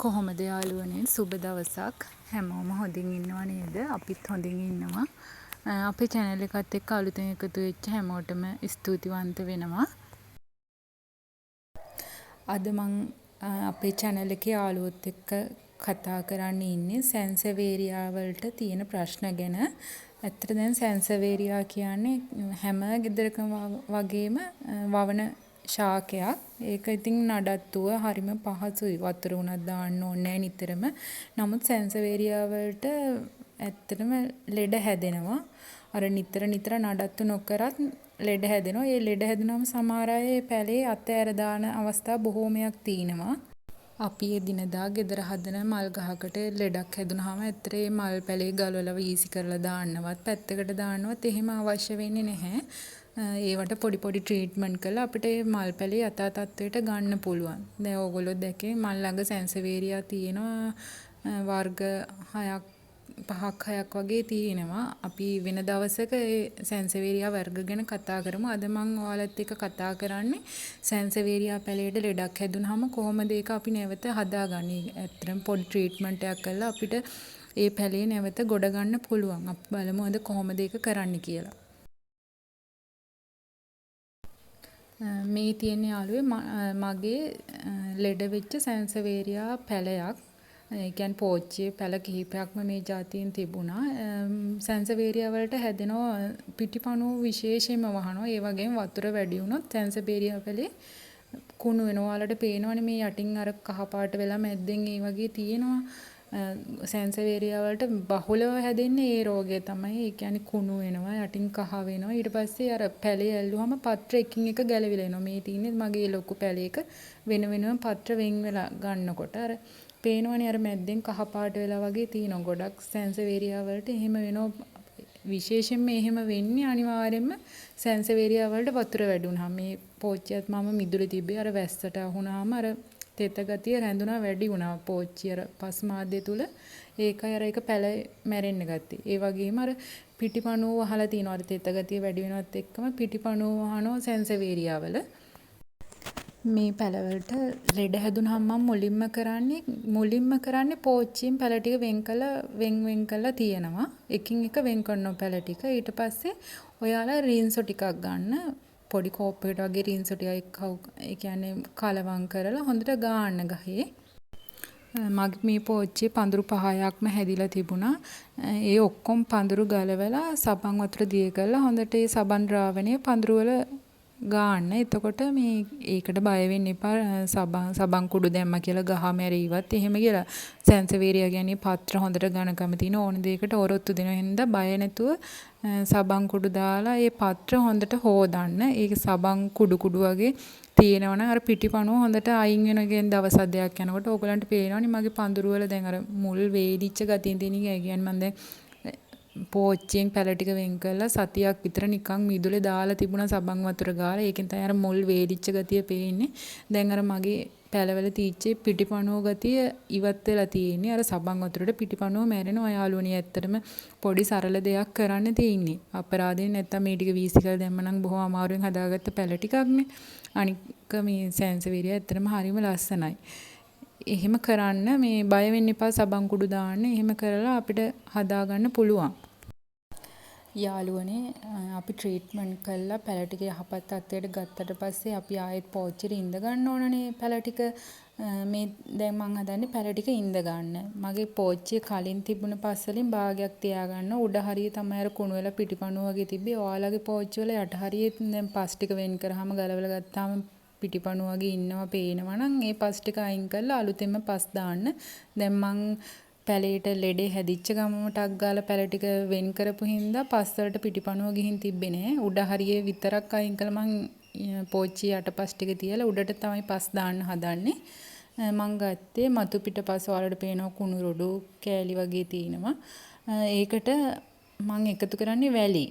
කොහොමද යාළුවනේ, සුබ දවසක්. හැමෝම හොඳින් ඉන්නව නේද? අපිත් හොඳින් ඉන්නවා. අපේ චැනල් එකත් එක්ක අලුතෙන් එකතු වෙච්ච හැමෝටම ස්තුතිවන්ත වෙනවා. අද මං අපේ චැනල් එකේ යාළුවොත් එක්ක කතා කරන්න ඉන්නේ සැන්සවේරියා වලට තියෙන ප්‍රශ්න ගැන. ඇත්තට දැන් සැන්සවේරියා කියන්නේ හැම ගෙදරකම වගේම වවන ශාකයක්. ඒක ඉතින් නඩත්තුව හරිම පහසුයි. වතුර වුණත් දාන්න ඕනේ නෑ නිතරම. නමුත් සැන්සවේරියා වලට ඇත්තටම ලෙඩ හැදෙනවා. අර නිතර නිතර නඩත්තු නොකරත් ලෙඩ හැදෙනවා. ඒ ලෙඩ හැදුනම සමහර අය ඒ පැලේ අතෑර දාන අවස්ථා බොහෝමයක් තියෙනවා. අපි එදිනෙදා ගෙදර හදන මල් ගහකට ලෙඩක් හැදුනහම ඇත්තට ඒ මල් පැලේ ගලවලා වීසි කරලා දාන්නවත් පැත්තකට දාන්නවත් එහෙම අවශ්‍ය වෙන්නේ නැහැ. ඒවට පොඩි පොඩි ට්‍රීට්මන්ට් කරලා අපිට ඒ මල් පැලේ යථා තත්ත්වයට ගන්න පුළුවන්. දැන් ඕගොල්ලෝ දැක්කේ මං ළඟ සැන්සවේරියා තියෙනවා වර්ග හයක් පහක් හයක් වගේ තියෙනවා. අපි වෙන දවසක ඒ සැන්සවේරියා වර්ග ගැන කතා කරමු. අද මං ඔයාලත් එක්ක කතා කරන්නේ සැන්සවේරියා පැලේට ලෙඩක් හැදුනහම කොහොමද ඒක අපි නැවත හදාගන්නේ. ඇත්තටම පොඩි ට්‍රීට්මන්ට් එකක් කරලා අපිට ඒ පැලේ නැවත ගොඩ ගන්න පුළුවන්. අපි බලමු අද කොහොමද ඒක කරන්නේ කියලා. මේ තියෙන යාළුවේ මගේ ලෙඩ වෙච්ච සැන්සවේරියා පැලයක්. ඒ කියන්නේ පෝච්චියේ පැල කිහිපයක්ම මේ ජාතියෙන් තිබුණා. සැන්සවේරියා වලට හැදෙනවා පිටිපණුව විශේෂයෙන්ම වහනවා. ඒ වගේම වතුර වැඩි වුණොත් සැන්සවේරියා පැලේ කුණු වෙනවා. ඔයාලට පේනවනේ මේ යටින් අර කහ පාට වෙලා මැද්දෙන් ඒ වගේ තියෙනවා. සැන්සවේරියා වලට බහුලව හැදෙන්නේ ඒ රෝගය තමයි. ඒ කියන්නේ කුණු වෙනවා, යටින් කහ වෙනවා. ඊට පස්සේ අර පැලේ ඇල්ලුවම පත්‍ර එකින් එක ගැලවිලා එනවා. මේ තියෙන්නේ මගේ ලොකු පැලයක වෙන වෙනම පත්‍ර වෙන් වෙලා ගන්නකොට අර පේනවනේ අර මැද්දෙන් කහ පාට වෙලා වගේ තියෙනවා. ගොඩක් සැන්සවේරියා වලට එහෙම වෙනවා. විශේෂයෙන්ම එහෙම වෙන්නේ අනිවාර්යයෙන්ම සැන්සවේරියා වලට වතුර වැඩි වුණාම. මේ පෝච්චියත් මම මිදුලේ තිබ්බේ අර වැස්සට අහුනාම අර තෙත ගතිය රැඳුණා වැඩි වුණා පෝච්චිය අර පස් මාධ්‍ය තුල. ඒකයි අර ඒක පැල මැරෙන්න ගත්තේ. ඒ වගේම අර පිටිපණුව වහලා තියෙනවා. අර තෙත ගතිය වැඩි වෙනවත් එක්කම පිටිපණුව වහනවා සැන්සවේරියා වල. මේ පැලවලට ලෙඩ හැදුනහම මම මුලින්ම කරන්නේ පෝච්චියෙන් පැල ටික වෙන් කරලා වෙන් වෙන් කරලා තියනවා. එකින් එක වෙන් කරනවා පැල ටික. ඊට පස්සේ ඔයාලා රින්සෝ ටිකක් ගන්න. පොඩි කෝප්පයකට වගේ රින්සෝ ටිකක් ඒ කියන්නේ කලවම් කරලා හොඳට ගාන්න ගහේ. මගේ මේ පෝච්චියේ පඳුරු පහයක්ම හැදිලා තිබුණා. ඒ ඔක්කොම පඳුරු ගලවලා සබන් වතුර දිය කරලා හොඳට ඒ සබන් ද්‍රාවණය පඳුරු වල ගාන්න. එතකොට මේ ඒකට බය වෙන්න එපා සබන් කුඩු දැම්මා කියලා ගහ මැරෙයිවත් එහෙම කියලා. සැන්සවේරියා කියන්නේ පත්‍ර හොඳට ඝනකම තියෙන ඕන දෙයකට ඔරොත්තු දෙන හින්දා බය නැතුව සබන් කුඩු දාලා ඒ පත්‍ර හොඳට හෝදන්න. ඒක සබන් කුඩු කුඩු වගේ තියෙනවා නම් අර පිටිපණුව හොඳට අයින් වෙන කියන්නේ දවස් දෙකක් යනකොට ඕගොල්ලන්ට පේනවනේ මගේ පඳුරු වල දැන් අර මුල් වේලිච්ච ගතිය තියෙන එක. ඒ කියන්නේ මං දැන් පෝච්චියෙන් පැල ටික වෙන් කරලා සතියක් විතර නිකන් මිදුලේ දාලා තිබුණා සබන් වතුර ගාලා. ඒකෙන් තමයි අර මුල් වේලිච්ච ගතිය පේන්නේ. දැන් අර මගේ පැලවල තීච්ච පිටිපණුව ගතිය ඉවත් වෙලා තියෙන්නේ. අර සබන් වතුරට පිටිපණුව මැරෙනවා යාළුවනේ. ඇත්තටම පොඩි සරල දෙයක් කරන්න තියෙන්නේ. අපරාධෙන් නැත්තම් මේ ටික වීසි කරලා දැම්ම නම් බොහොම අමාරුවෙන් හදාගත්ත පැල ටිකක්නේ. අනික මේ සැන්සවේරියා ඇත්තටම හරිම ලස්සනයි. එහෙම කරන්න මේ බය වෙන්න එපා සබන් කුඩු දාන්න. එහෙම කරලා අපිට හදාගන්න පුළුවන්. යාළුවනේ, අපි ට්‍රීට්මන්ට් කරලා පැල ටික යහපත් තත්ත්වයට ගත්තට පස්සේ අපි ආයෙත් පෝච්චියට ඉඳ ගන්න ඕනනේ පැල ටික. මේ දැන් මං හදන්නේ පැල ටික ඉඳ ගන්න. මගේ පෝච්චිය කලින් තිබුණ පස් වලින් භාගයක් තියාගන්න. උඩ හරිය තමයි අර කුණු වෙලා පිටිපණුව වගේ තිබ්බේ. ඔයාලගේ පෝච්චි වල යට හරියේ දැන් පස් ටික වෙන් කරාම ගලවලා ගත්තාම පිටිපණුව වගේ ඉන්නවා පේනවා නම් ඒ පස් ටික අයින් කරලා අලුතෙන්ම පස් දාන්න. දැන් මං පැලේට ලෙඩේ හැදිච්ච ගමම ටක් ගාලා පැල ටික වෙන් කරපු හින්දා පස් වලට පිටිපණුව ගිහින් තිබ්බේ නෑ. උඩ හරියේ විතරක් අයින් කළා මං පෝච්චියේ යට පස් ටික තියලා උඩට තමයි පස් දාන්න හදන්නේ. මං ගත්තේ මතු පිට පස්. ඔයාලට පේනවා කුණු රොඩු කෑලි වගේ තියෙනවා. ඒකට මං එකතු කරන්නේ වැලි.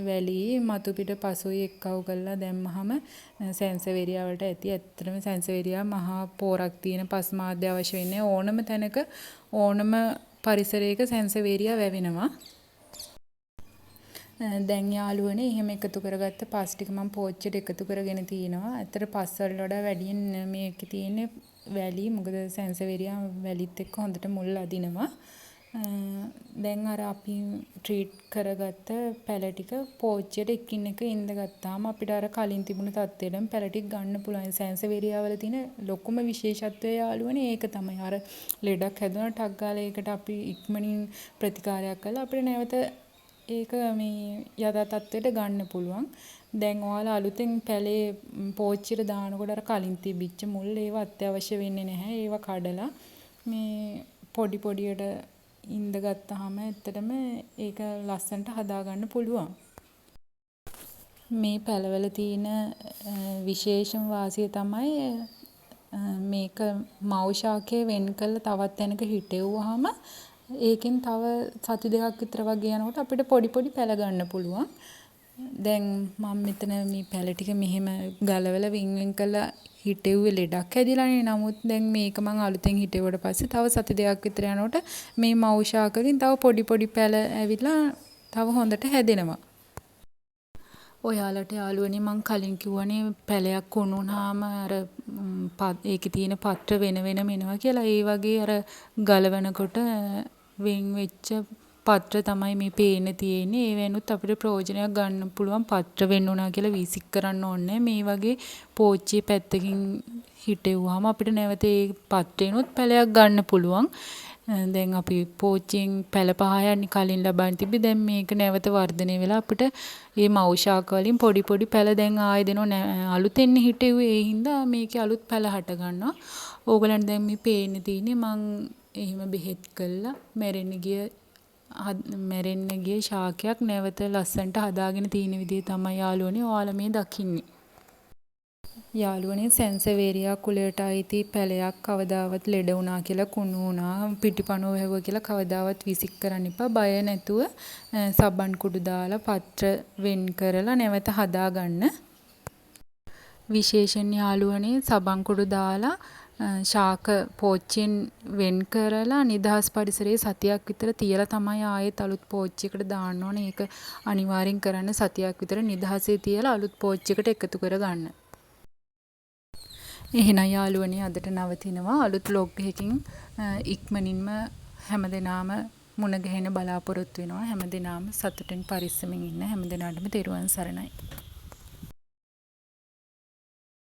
වැලි මතු පිට පසුයි එක්කවු කරලා දැම්මහම සැන්සවේරියා වලට ඇති. ඇත්තටම සැන්සවේරියා මහා පෝරක් තියෙන පස් මාධ්‍ය අවශ්‍ය වෙන්නේ ඕනම තැනක ඕනම පරිසරයක සැන්සවේරියා වැවෙනවා. දැන් යාළුවනේ, එහෙම එකතු කරගත්ත පස් ටික මම පෝච්චියට එකතු කරගෙන තිනවා. ඇත්තට පස් වලට වඩා වැඩියෙන් මේකේ තියෙන්නේ වැලි. මොකද සැන්සෙවේරියා වැලිත් එක්ක හොඳට මුල් අදිනවා. දැන් අර අපි ට්‍රීට් කරගත්ත පැල ටික පෝච්චියට එකින් එක ඉන්දගත්තාම අපිට අර කලින් තිබුණු තත්ත්වයටම පැල ටික ගන්න පුළුවන්. සැන්සෙවේරියා වල තියෙන ලොකුම විශේෂත්වය යාළුවනේ ඒක තමයි. අර ලෙඩක් හැදුනා ටක් ගාලා ඒකට අපි ඉක්මනින් ප්‍රතිකාරයක් කළා අපිට නැවත ඒක මේ යථා තත්ත්වයට ගන්න පුළුවන්. දැන් ඔයාලා අලුතෙන් පැලේ පෝච්චියට දානකොට අර කලින් තිබිච්ච මුල් ඒවා අත්‍යවශ්‍ය වෙන්නේ නැහැ. ඒවා කඩලා මේ පොඩි පොඩියට ඉන්දගත්තාම ඇත්තටම ඒක ලස්සනට හදාගන්න පුළුවන්. මේ පැලවල තියෙන විශේෂම වාසිය තමයි මේක මව් ශාකය වෙන් කරලා තවත් තැනක හිටෙව්වහම ඒකෙන් තව සති දෙකක් විතර වගේ යනකොට අපිට පොඩි පොඩි පැල ගන්න පුළුවන්. දැන් මම මෙතන මේ පැල ටික මෙහෙම ගලවලා වෙන් වෙන් කරලා හිටෙව්වේ ලෙඩක් හැදිලානේ. නමුත් දැන් මේක මං අලුතෙන් හිටෙව්වට පස්සේ තව සති දෙකක් විතර යනකොට මේ මව් ශාක වලින් තව පොඩි පොඩි පැල ඇවිල්ලා තව හොඳට හැදෙනවා. ඔයාලට යාළුවනේ මං කලින් කිව්වනේ පැලයක් කුණු වුණාම අර ඒකේ තියෙන පත්‍ර වෙන වෙනම එනවා කියලා. ඒ වගේ අර ගලවනකොට වෙන් වෙච්ච පත්‍ර තමයි මේ පේන්න තියෙන්නේ. ඒවෙනුත් අපිට ප්‍රයෝජනයක් ගන්න පුළුවන්. පත්‍ර වෙන් වුණා කියලා වීසික් කරන්න ඕනේ මේ වගේ පෝච්චියේ පැත්තකින් හිටෙව්වහම අපිට නැවත ඒ පත්‍රේනුත් පැලයක් ගන්න පුළුවන්. දැන් අපි පෝච්චියෙන් පැල පහ යන්නේ කලින් ලබන්න තිබ්බේ. දැන් මේක නැවත වර්ධනය වෙලා අපිට මේ මව් ශාක වලින් පොඩි පොඩි පැල දැන් ආයෙ දෙනවා. අලුතෙන් හිටෙව්වේ ඒ හින්දා මේකේ අලුත් පැල හට ගන්නවා. ඕගලන්ට දැන් මේ පේන්න තියෙන්නේ මං එහෙම බෙහෙත් කළා මැරෙන්න ගිය ශාකයක් නැවත ලස්සනට හදාගෙන තියෙන විදිය තමයි යාළුවනේ ඔයාලා මේ දකින්නේ. යාළුවනේ සැන්සෙවේරියා කුලයට අයිති පැලයක් කවදාවත් ලෙඩ වුණා කියලා කුණු වුණා පිටිපණුව වැහුවා කියලා කවදාවත් විසික් කරන්න එපා. බය නැතුව සබන් කුඩු දාලා පත්‍ර වෙන් කරලා නැවත හදාගන්න. විශේෂයෙන් යාළුවනේ සබන් කුඩු දාලා ශාක පෝච්චියෙන් වෙන් කරලා නිදහස් පරිසරයේ සතියක් විතර තියලා තමයි ආයෙත් අලුත් පෝච්චියකට දාන්න ඕනේ. ඒක අනිවාර්යෙන් කරන්න සතියක් විතර නිදහසේ තියලා අලුත් පෝච්චියකට එකතු කරගන්න. එහෙනම් යාළුවනේ අදට නවතිනවා. අලුත් ව්ලොග් එකකින් ඉක්මනින්ම හැමදෙනාම මුණ ගැහෙන්න බලාපොරොත්තු වෙනවා. හැමදෙනාම සතුටින් පරිස්සමින් ඉන්න. හැමදෙනාටම තෙරුවන් සරණයි.